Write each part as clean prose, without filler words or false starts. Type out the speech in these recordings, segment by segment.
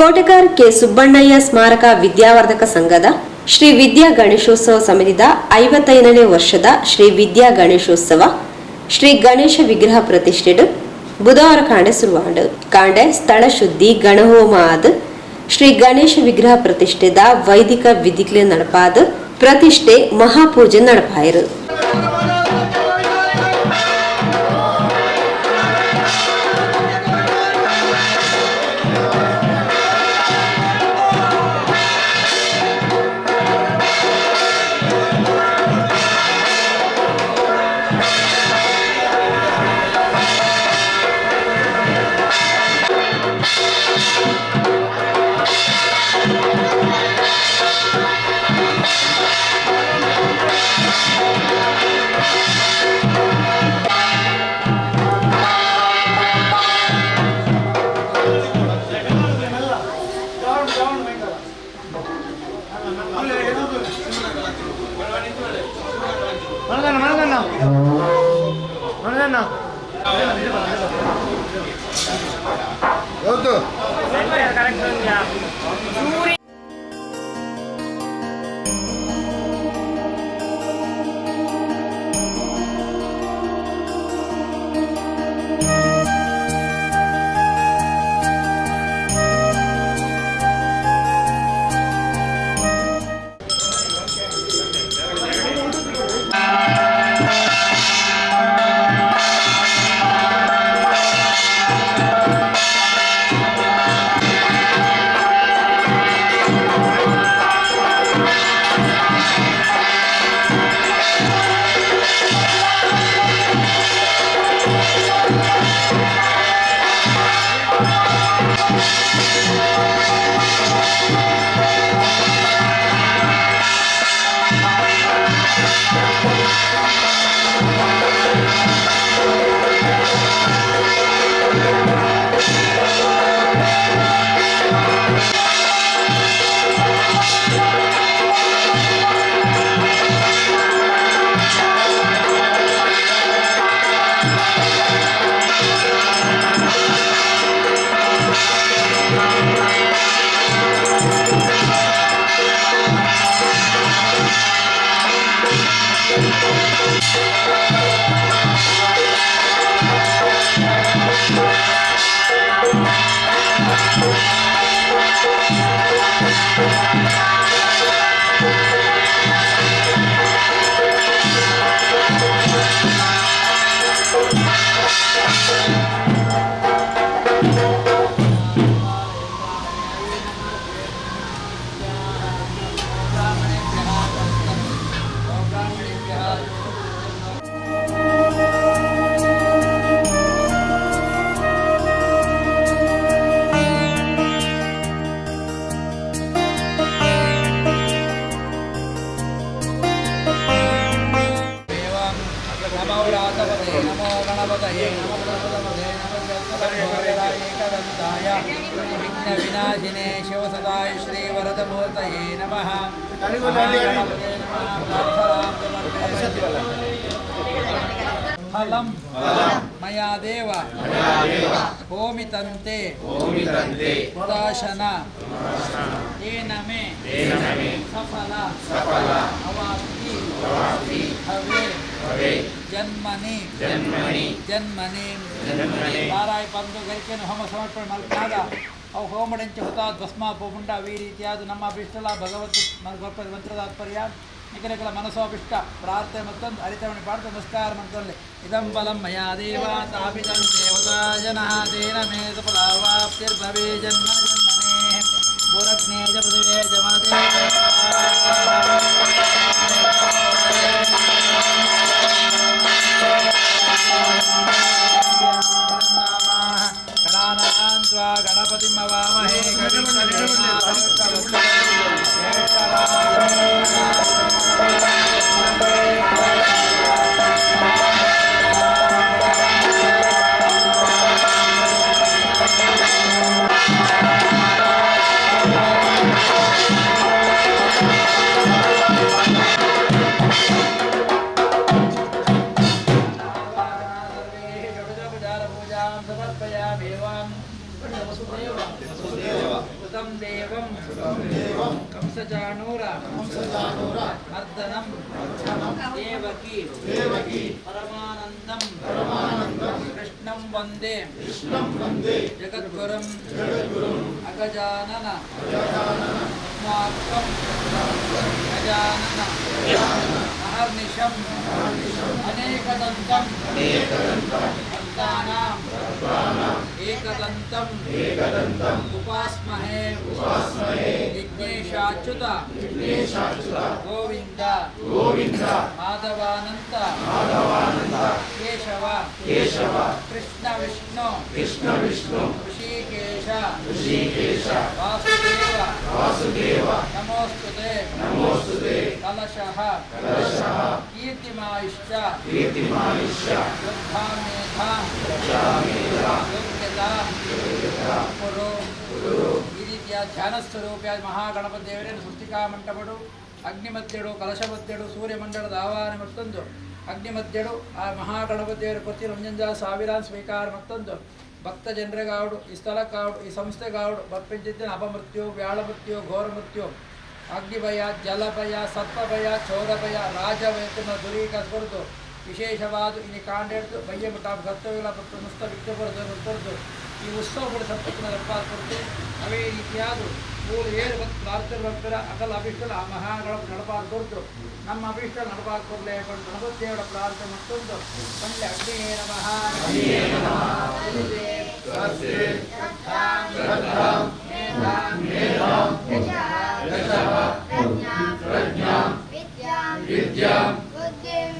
Kotekar K Subbannaiah ಸ್ಮಾರಕ ವಿದ್ಯಾವರ್ಧಕ ಸಂಘದ ಶ್ರೀ ವಿದ್ಯಾ ಗಣೇಶೋತ್ಸವ ಸಮಿತಿದ 55ನೇ ವರ್ಷದ ಶ್ರೀ ವಿದ್ಯಾ ಗಣೇಶೋತ್ಸವ ಶ್ರೀ ಗಣೇಶ ವಿಗ್ರಹ ಪ್ರತಿಷ್ಠೆಡು ಬುಧವಾರ ಕಾಂಡೆ ಸುರುವಾಂಡು. ಕಾಂಡೆ ಸ್ಥಳ ಶುದ್ಧಿ, ಗಣಹೋಮ ಆದ್ ಶ್ರೀ ಗಣೇಶ ವಿಗ್ರಹ ಪ್ರತಿಷ್ಠೆದ ವೈದಿಕ ವಿಧಿಕ್ಲೆ ನಡಪಾದ ಪ್ರತಿಷ್ಠೆ ಮಹಾಪೂಜೆ ನಡಪಾಯರು. विघ्नविनाशिने शिवसदाय श्रीवरदमूर्तये नमः. फलं मया देव होमितन्ते हुताशन तेन मे सफल अवाप्ति भवे ಜನ್ಮನಿ ಜನ್ಮನಿ. ಪಾರಾಯ ಪಂದು ಗರಿಕೆಯನ್ನು ಹೋಮ ಸಮರ್ಪಣೆ ಮಲ್ಪಾದ ಅವು ಹೋಮಡೆಂಚ ಹುತ ಭಸ್ಮ ಪೋಪುಂಡ ಈ ರೀತಿಯಾದ ನಮ್ಮ ಅಭಿಷ್ಟಲ ಭಗವತ್ ಗೊಪ್ಪದ ಮಂತ್ರದ ತಾತ್ಪರ್ಯ ನಿಖರಕಲ ಮನಸ್ಸೋಭಿಷ್ಟ ಪ್ರಾರ್ಥನೆ ಮತ್ತೊಂದು ಅರಿತವಣಿ ಪಾಡ್ತ ನಮಸ್ಕಾರ ಮಂತ್ರದಲ್ಲಿ ಇದಂ ಬಲಂ ಮಯಾ ದೇವ ತಾಪಿತಂ ದೇವತಾ ಜನಃ ತೇನ ಮೇ ಸಫಲಾವಾಪ್ತಿರ್ಭವೇ ಜನ್ಮ ಜನ್ಮನೇ ಭೂರಗ್ನೇ ಚ ಪೃಥಿವೇ ಚ ಮಾತೇ. ಗಣಪತಿಂ ಅವಾಮಹೇ ಕಂಸಚಾಣೂರ ಮರ್ದನಂ ದೇವಕಿ ಪರಮಾನಂದಂ ಕೃಷ್ಣಂ ವಂದೇ ಜಗದ್ಗುರುಂ ಅಗಜಾನನ ಪದ್ಮಾರ್ಕಂ ಗಜಾನನ ಅಹರ್ನಿಶಂ ಅನೇಕದಂತಂ ಭಕ್ತಾನಾಂ ಏಕದಂತಂ ಉಪಾಸ್ಮಹೇ ವಿಘ್ನೇಶಾಚ್ಯುತ ಗೋವಿಂದ ಮಾಧವಾನಂದ ಕೇಶವ ಕೃಷ್ಣ ವಿಷ್ಣು ಋಷಿಕೇಶ ವಾಸುದೇವ ನಮೋಸ್ತುತೆ ಕಲಶಃ ಕೀರ್ತಿಮಾಯುಶ್ಚ ಶ್ರದ್ಧಾಮೇಧಾಂ ಯೋಗ್ಯತಾಂ ಕುರು. ಈ ರೀತಿಯ ಧ್ಯಾನ ಸ್ವರೂಪಿಯಾದ ಮಹಾಗಣಪತಿ ದೇವರನ್ನು ಸೃಷ್ಟಿಕಾ ಮಂಟಪಡು ಅಗ್ನಿಮಧ್ಯಡು ಕಲಶಮಧ್ಯಡು ಸೂರ್ಯಮಂಡಲದ ಆಹ್ವಾನ ಮತ್ತೊಂದು ಅಗ್ನಿಮಧ್ಯಡು ಆ ಮಹಾಗಣಪತಿ ದೇವರ ಕೊತ್ತಿನ ಒಂಜಂಜ ಸಾವಿರಾನ್ ಸ್ವೀಕಾರ ಮತ್ತೊಂದು ಭಕ್ತ ಜನರಿಗಾವಡು ಈ ಸ್ಥಳಕ್ಕಾವಡು ಈ ಸಂಸ್ಥೆಗಾವಡು ಬರ್ಪಿಂಚಿದ್ದಿನ ಅಪಮೃತ್ಯು ವ್ಯಾಳಮೃತ್ಯು ಘೋರ ಮೃತ್ಯು ಅಗ್ನಿಭಯ ಜಲಭಯ ಸರ್ಪಭಯ ಚೋರಭಯ ರಾಜಭಯ ದುರೀಕರಿಸ್ಕೊಡ್ತು ವಿಶೇಷವಾದ ಇಲ್ಲಿ ಕಾಂಡೆಡ್ದು ಬಯ್ಯ ಮಠ ಕರ್ತವ್ಯಗಳ ಮತ್ತು ಮುಸ್ತ ವಿಘ್ನ ಕೊರತು ಈ ಉತ್ಸವ ಕೂಡ ಸಂಪತ್ತಿನ ಕೊಡ್ತು. ಅವೇ ರೀತಿಯಾದ ಮೂರು ಏಳು ಮತ್ತು ಪ್ರಾರ್ಥನೆ ಬರ್ತಾರೆ ಅಕಲ ಅಭಿಷ್ಟ ಆ ಮಹಾಗಳ ನಡಪಾದ ಕೊಡ್ತು ನಮ್ಮ ಅಭಿಷ್ಟ ನಡಪಾದ ಕೊಡಲೇ ಗಣಪತಿ ದೇವರ ಪ್ರಾರ್ಥನೆ ಮತ್ತೊಂದು ಪಂಡ್ಯ ಅಗ್ನಿಯೇ ನಮಃ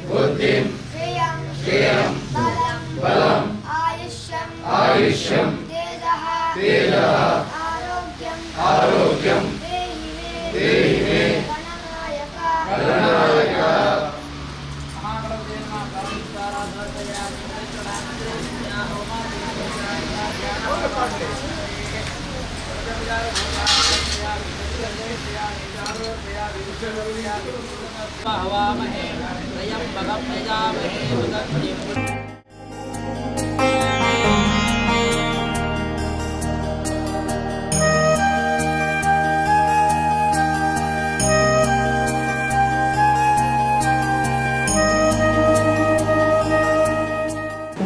बुद्धिं श्रियं बलं आयुष्यं तेजः आरोग्यं देहि मे गणनायक. हवामहे त्रयम्बकं यजामहे सुगन्धिं.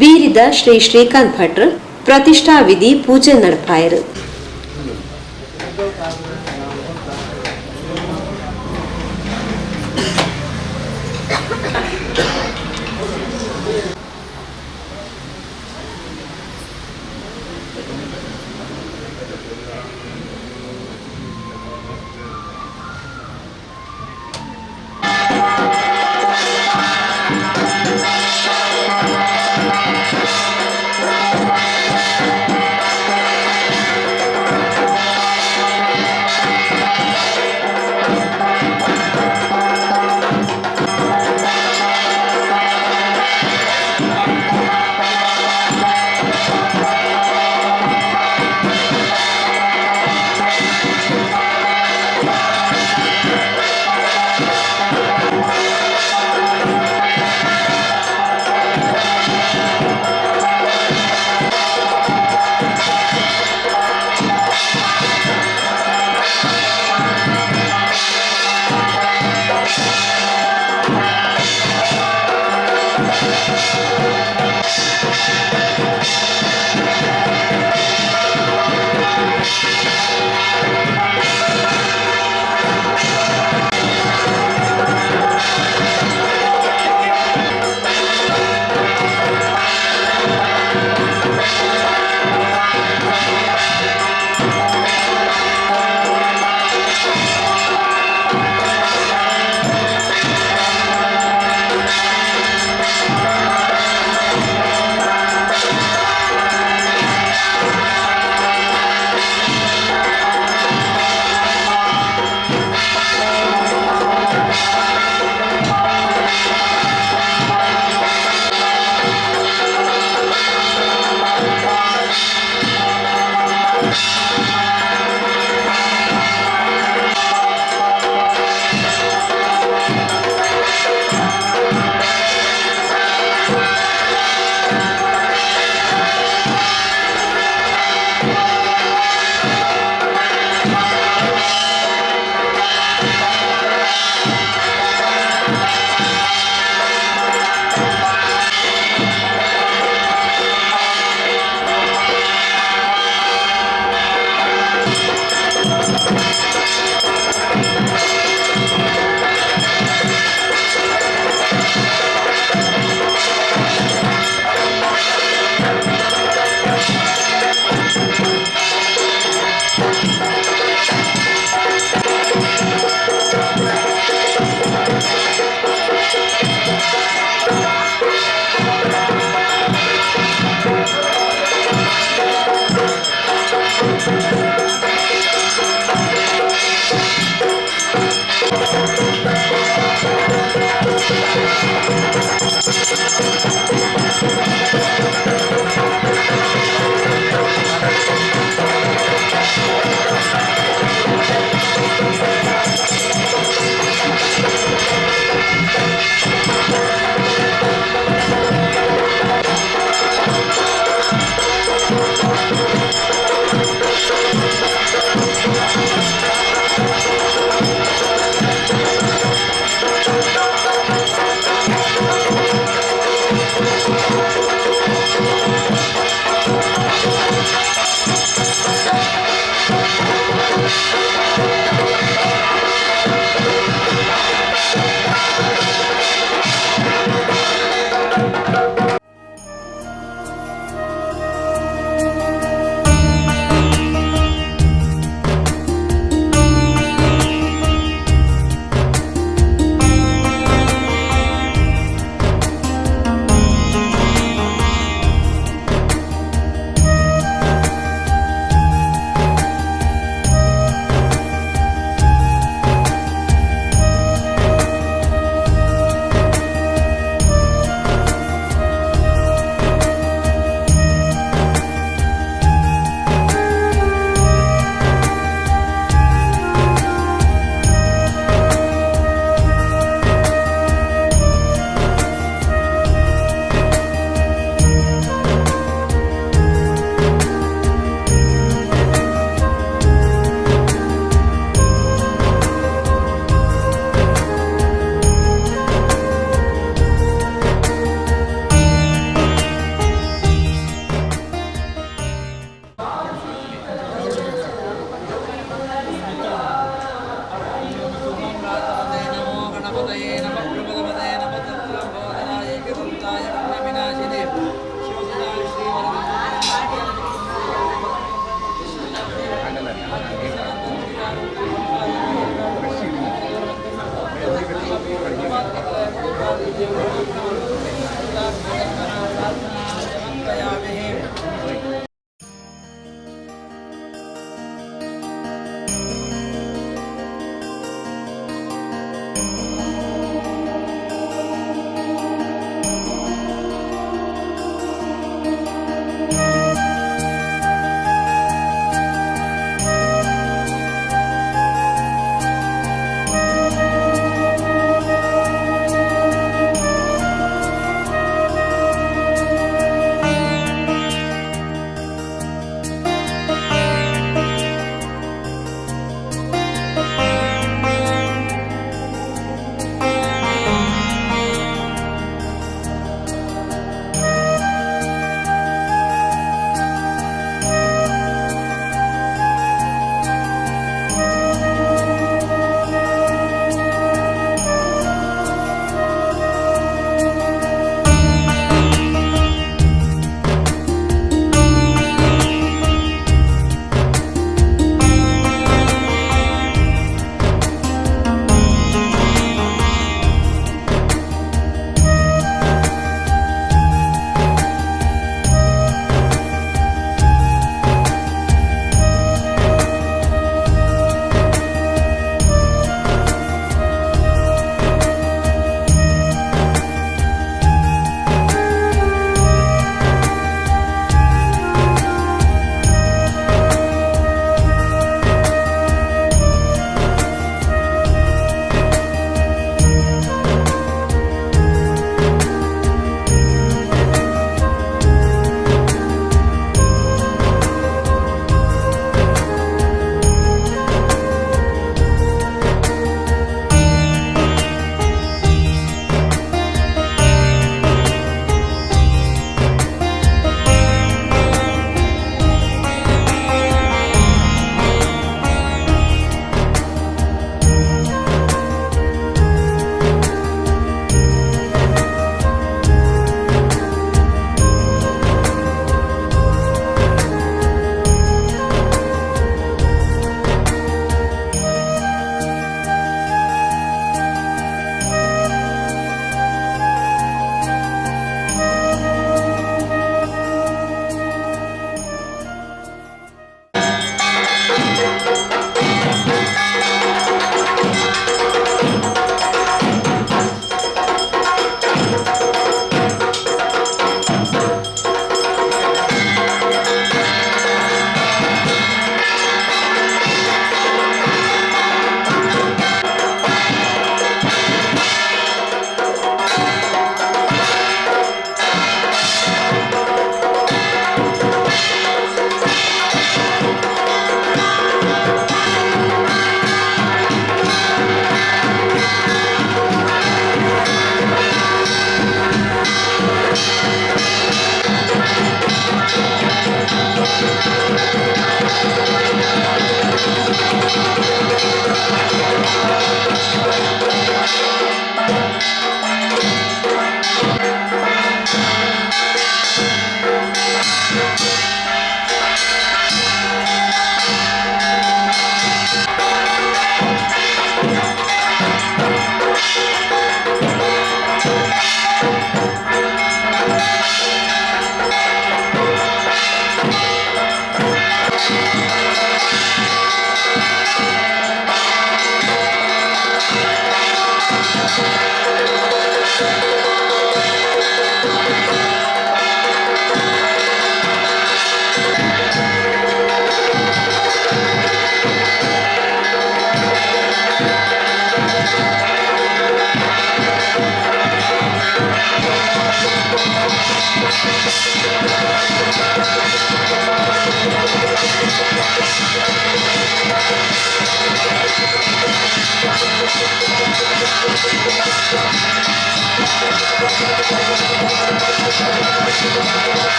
ಬೀರಿದ ಶ್ರೀ ಶ್ರೀಕಾಂತ್ ಭಟ್ರು ಪ್ರತಿಷ್ಠಾ ವಿಧಿ ಪೂಜೆ ನಡಪಾಯರು.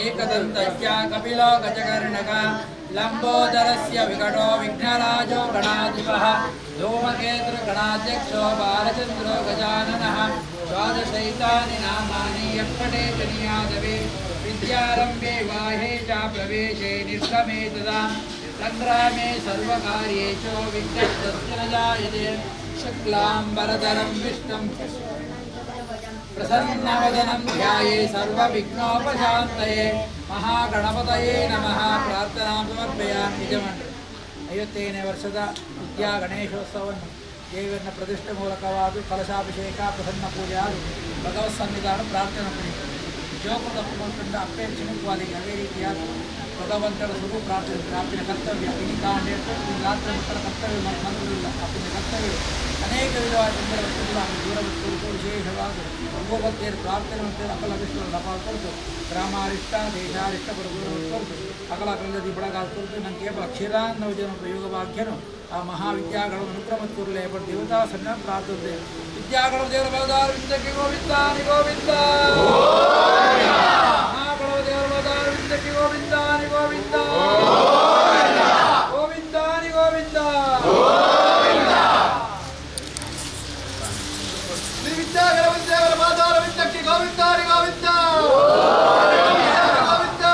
एकदन्तस्य कपिलो गजकर्णक लंबोदरस्य विकटो विघ्नराजो गणाधिपः धूमकेतुर्गणाध्यक्षो बालचन्द्रो गजाननः द्वादशैतानि नामानि यः पठेत् नियादवे विद्यारम्भे वाहे च प्रवेशे निर्गमे तदा संग्रामे सर्वकार्येषु विघ्नस्तस्य न जायते। शुक्लाम्बरधरं विष्णुं प्रसन्नवदनं ध्याये सर्वविघ्नोपशान्तये महागणपतये नमः। ಪ್ರಾರ್ಥನಾ ಸಮರ್ಪಯಾಮಿ. ಯಜಮಾನರು 55ನೇ ವರ್ಷದ ವಿದ್ಯಾ ಗಣೇಶೋತ್ಸವವನ್ನು ದೇವರನ್ನ ಪ್ರತಿಷ್ಠೆ ಮೂಲಕವಾಗಿ ಕಲಶಾಭಿಷೇಕ ಪ್ರಸನ್ನ ಪೂಜೆ ಹಾಗೂ ಭಗವತ್ ಸನ್ನಿಧಾನ ಪ್ರಾರ್ಥನೆ ಪಡೆಯುತ್ತಾರೆ. ಜೋಕುದ ಕೊಂಡ ಅಪೇಕ್ಷಣಕ್ವಾದಿಗೆ ಅದೇ ರೀತಿಯಾದ ಭಗವಂತನ ಸುರು ಪ್ರಾರ್ಥನೆ ಪ್ರಾರ್ಥನೆ ಕರ್ತವ್ಯ ಇಡೀ ಕಾಂಡೆ ರಾತ್ರಿ ಮಕ್ಕಳ ಕರ್ತವ್ಯ ಮಂತ್ರವಿಲ್ಲ ಅಪ್ಪಿನ ಕರ್ತವ್ಯ ಅನೇಕ ವಿಧವಾದ ತೊಂದರೆ ದೂರ ಕೊರತು ವಿಶೇಷವಾಗಿ ಭಗವದ್ಗೀತೆ ಪ್ರಾರ್ಥನೆ ಮತ್ತು ಅಕಲ ವಿಷ್ಣು ಲಭ ಕೊರತು ಗ್ರಾಮಾರಿಷ್ಟ ದೇಶಾರಿಷ್ಟ ಬರ ದೂರ ಕೊರತು ಅಕಲ ಕಲ್ಲದಿ ಬಳಗಾಲ ಕೊರತು ನನ್ನ ಕೇವಲ ಕ್ಷೀರಾನ್ನವಜನ ಪ್ರಯೋಗವಾಗ್ಯನು ಆ ಮಹಾವಿದ್ಯಾಗಳು ಅನುಕ್ರಮ ಕೂರಲೇ ದೇವತಾ ಸಣ್ಣ ಪ್ರಾರ್ಥನೆ ವಿದ್ಯಾಗಳು ದೇವರ ಬಲದಾರವಿಂದಕ್ಕೆ ಗೋವಿಂದಾನಿ ಗೋವಿಂದ ಮಹಾಬಲವ ದೇವರ ಬಲದಾರವಿಂದಕ್ಕೆ ಗೋವಿಂದಾನಿ ಗೋವಿಂದ ಗೋವಿಂದಾನಿ ಗೋವಿಂದ. ಶ್ರೀ ವಿದ್ಯಾಗಣಪತಿ ದೇವರ ಪಾದಾರವಿಂದಕ್ಕೆ ಗೋವಿಂದಾನಿ ಗೋವಿಂದ ಗೋವಿಂದ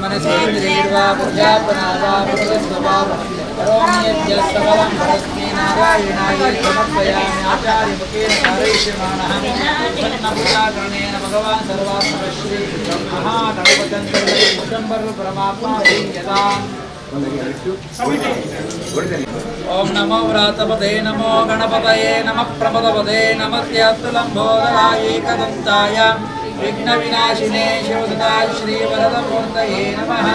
ಮನಸೇಂದ್ರಿಯರ್ವಾ ಬುದ್ಧ್ಯಾತ್ಮನಾ ಮೃಗಸ್ವಭಾವ ಕರೋಮಿ ಯದ್ಯ ಸಕಲಂ ಪರಸ್ಮೈ ನಾರಾಯಣಾಯ ಸಮರ್ಪಯಾಮಿ. ಆಚಾರ್ಯ ಮುಖೇನ ಕಾರಯಿಷ್ಯಮಾಣಃ ಪ್ರಸನ್ನಪೂಜಾಕರಣೇನ ಭಗವಾನ್ ಸರ್ವಾತ್ಮಶ್ರೀ ಮಹಾಗಣಪತಂತ್ರ ವಿಶ್ವಂಬರ ಪರಮಾತ್ಮ ಯದಾಂ. ಓಂ ನಮೋ ವ್ರಾತಪದೇ ನಮೋ ಗಣಪತಯೇ ನಮಃ ಪ್ರಮದಪದೇ ನಮಸ್ತ್ಯಸ್ತುಲಂಬೋದರಾಯ ಏಕದಂತಾಯ ವಿಘ್ನ ವಿನಾಶಿನೇ ಶಿವಸುತಾಯ ಶ್ರೀ ವರದಮೂರ್ತಯೇ ನಮಃ.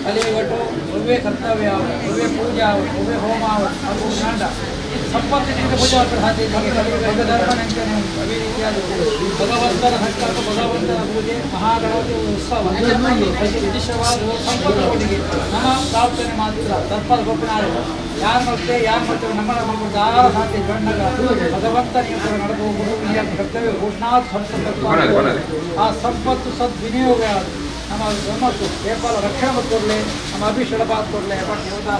ಕಲಿಯುಗಟ್ಟು ಒವ್ವೇ ಕರ್ತವ್ಯ ಒವ್ವೇ ಪೂಜಾ ಒವ್ವೇ ಹೋಮ ಅದು ಕಾಂಡ ಸಂಪತ್ತಿನಿಂದ ಪೂಜೆ ಸಾಧ್ಯ. ಧರ್ಮ ನೆಂಚನೆ ಅದೇ ರೀತಿಯಾದ ಭಗವಂತನ ಸಂಕಲ್ಪ ಭಗವಂತನ ಪೂಜೆ ಮಹಾಗಣಪತಿ ಉತ್ಸವ ವಿಶೇಷವಾದ ಸಂಪತ್ತಿಗೆ ನಮ್ಮ ಪ್ರಾರ್ಥನೆ ಮಾತ್ರ ತರ್ಪದ ಗೊಪ್ಪನಾರ ಯಾರು ಮತ್ತೆ ಯಾರು ಮತ್ತೆ ನಮ್ಮನ್ನ ಮಾಡ್ಬಿಟ್ಟು ಯಾರ ಸಾಧ್ಯ ಗಂಡಗ ಭಗವಂತ ನಿಯಂತ್ರಣ ನಡೆದು ಹೋಗುವುದು ಕರ್ತವ್ಯ ಘೋಷಣಾತ್ ಸಂಪತ್ತು ಆ ಸಂಪತ್ತು ಸದ್ವಿನಿಯೋಗ ನಮ್ಮ ಧರ್ಮತ್ತು ಕೇವಲ ರಕ್ಷಣೆ ಕೊಡಲಿ ನಮ್ಮ ಅಭಿಷೇಕ ಕೊಡಲಿ ಬಟ್ ದೇವತಾ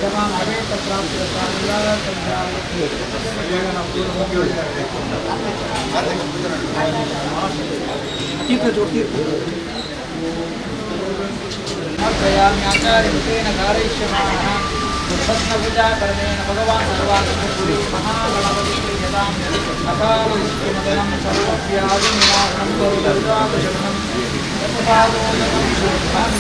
ಜಮಾನ್ ಅನೇಕ ಪ್ರಾಪ್ತಿ ಸಮರ್ಪಯಾಮಿ. ಆಚಾರ್ಯ ಮುಖೇನ ಕಾರಯಿಷ್ಯಮಾಣಃ ಪ್ರಸನ್ನಪೂಜಾಕರಣೇನ ಭಗವಾನ್ ಸರ್ವಾತ್ಮಶ್ರೀ ಮಹಾಗಣಪತಿ ಯದಾಂ ಅಕಾಲಮದನಂ ಸರ್ವವ್ಯಾಧಿನಿವಾರಣಂ ಕರುಣಾಕಶಮನಂ ಯತ್ಪಾದೋದಕಂ ಶುಭಂ.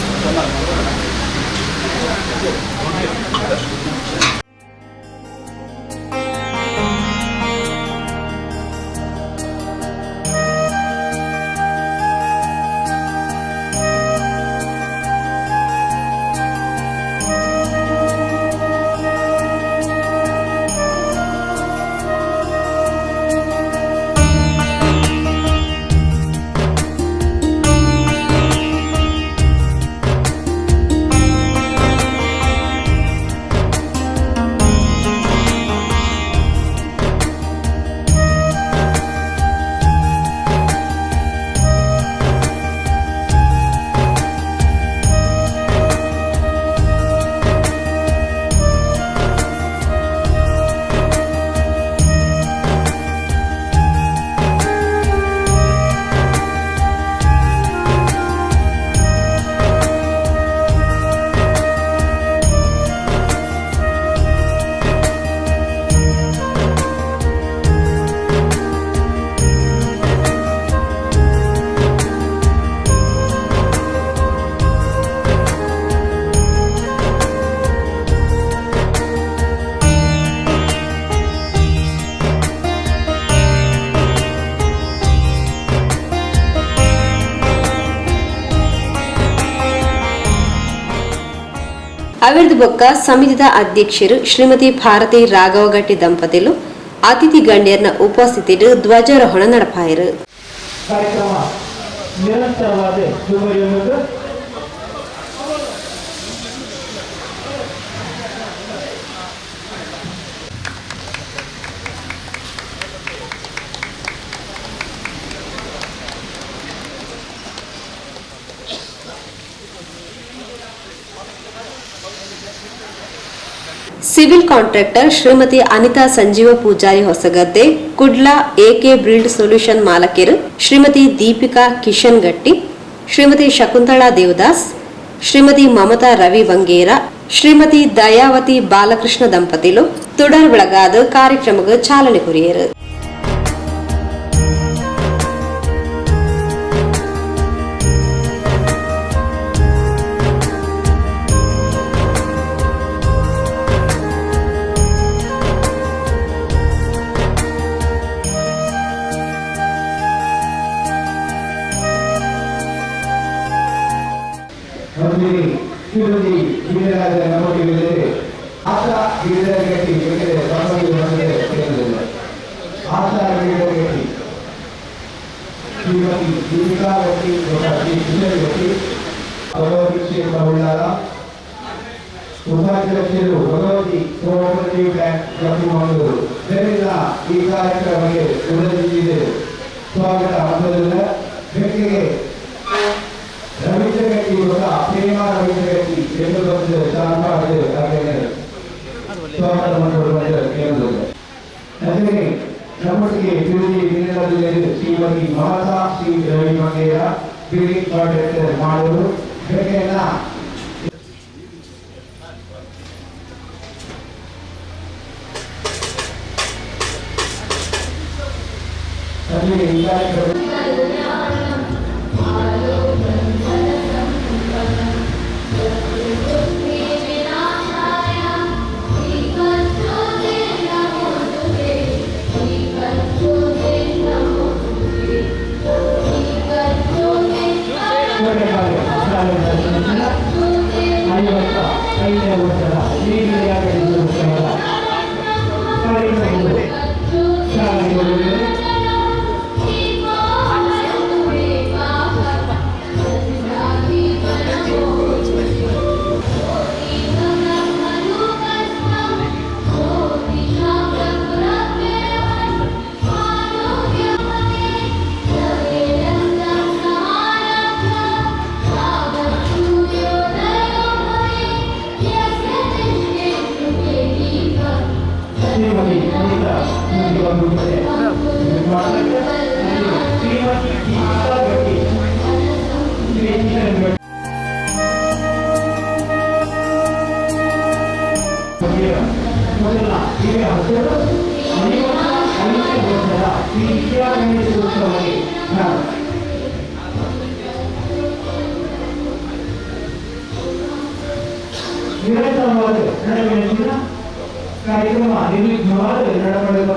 ಅವಿರ್ದು ಬೊಕ್ಕ ಸಮಿತಿದ ಅಧ್ಯಕ್ಷರು ಶ್ರೀಮತಿ ಭಾರತಿ ರಾಘವಗಟ್ಟಿ ದಂಪತಿಲು ಅತಿಥಿ ಗಣ್ಯರ್ನ ಉಪಸ್ಥಿತಿಡು ಧ್ವಜಾರೋಹಣ ನಡಪಾಯರು. ಕಾರ್ಯಕ್ರಮ ನಿರಂತರವಾದ ಮುಂದುವರಿಯುವುದು. Civil contractor Shrimati Anita Sanjeeva Poojary Hosagadde, Kudla AK build solution ಮಾಲಕಿಯರು ಶ್ರೀಮತಿ ದೀಪಿಕಾ ಕಿಶನ್ ಗಟ್ಟಿ, ಶ್ರೀಮತಿ ಶಕುಂತಳಾ ದೇವದಾಸ್, ಶ್ರೀಮತಿ ಮಮತಾ ರವಿ ಬಂಗೇರ, ಶ್ರೀಮತಿ ದಯಾವತಿ ಬಾಲಕೃಷ್ಣ ದಂಪತಿಲು ತುಡರ್ ಬೆಳಗಾದ ಕಾರ್ಯಕ್ರಮಕ್ಕೆ ಚಾಲನೆ ಕೊರಿಯರು. ಶ್ರೀಮತಿ ದೀಪಿಕಾ ಗಟ್ಟಿ ಶ್ರೀ ಕಿಶನ್ ಗಟ್ಟಿ, ಭಗವತಿ ಕ್ಷೇತ್ರ ಉಳ್ಳಾಲ, ಉಪಾಧ್ಯಕ್ಷರು ಭಗವತಿ ಕೋಆಪರೇಟಿವ್ ಬ್ಯಾಂಕ್ ಜಮ್ಮು. ಇದರಿಂದ ಈ ಕಾರ್ಯಕ್ರಮಕ್ಕೆ ಉನ್ನತಿಸಿದೆ ಸ್ವಾಗತ ಮೊದಲ ವ್ಯಕ್ತಿಗೆ ರವೀಂದ್ರ ಗಟ್ಟಿ ಹೊಸ ಪ್ರೇಮ ರವೀಂದ್ರ ಗಟ್ಟಿ ಎಂದು ಬಂದು ಚಾರ್ಪಾಡು ಸ್ವಾಗತ ಕೇಂದ್ರದಲ್ಲಿ. ಅದೇ ನಮ್ಮೊಟ್ಟಿಗೆ ತಿರುಗಿ ದಿನದಲ್ಲಿ ಶ್ರೀಮತಿ ಮಮತಾ ಶ್ರೀ ರವಿ ಮಂಗೇರ ಬಿಲ್ಡಿಂಗ್ ಕಾಂಟ್ರಾಕ್ಟರ್ ಮಾಡಲು ಬೆಳಗ್ಗೆಯನ್ನ ಅಲ್ಲಿ ಈ ಕಾರ್ಯಕ್ರಮ 55ನೇ ವರ್ಷದ ಶ್ರೀ ವಿದ್ಯಾ ಗಣೇಶೋತ್ಸವದ ಕಾರ್ಯಕ್ರಮವು ಚಾಲನೆಗೊಳ್ಳಲಿದೆ. ಶ್ರೀಮತಿ ಅನಿತಾ ಮುಂದೆ ಶ್ರೀಮತಿ ದೀಪಿಕಾ ಗಟ್ಟಿ ಶ್ರೀ ಕಿಶನ್ ಗಟ್ಟಿ ಮೊದಲ ಹಿರಿಯ ಹಸಿರು 55ನೇ ವರ್ಷದ ಶ್ರೀ ವಿದ್ಯಾ ಗಣೇಶೋತ್ಸವಕ್ಕೆ ನಿರಂತರವಾದ ನಡೆಯುತ್ತಿನ ಕಾರ್ಯಕ್ರಮ ನಿರ್ವಿಘ್ನವಾದ ನಡಪಡೆದ.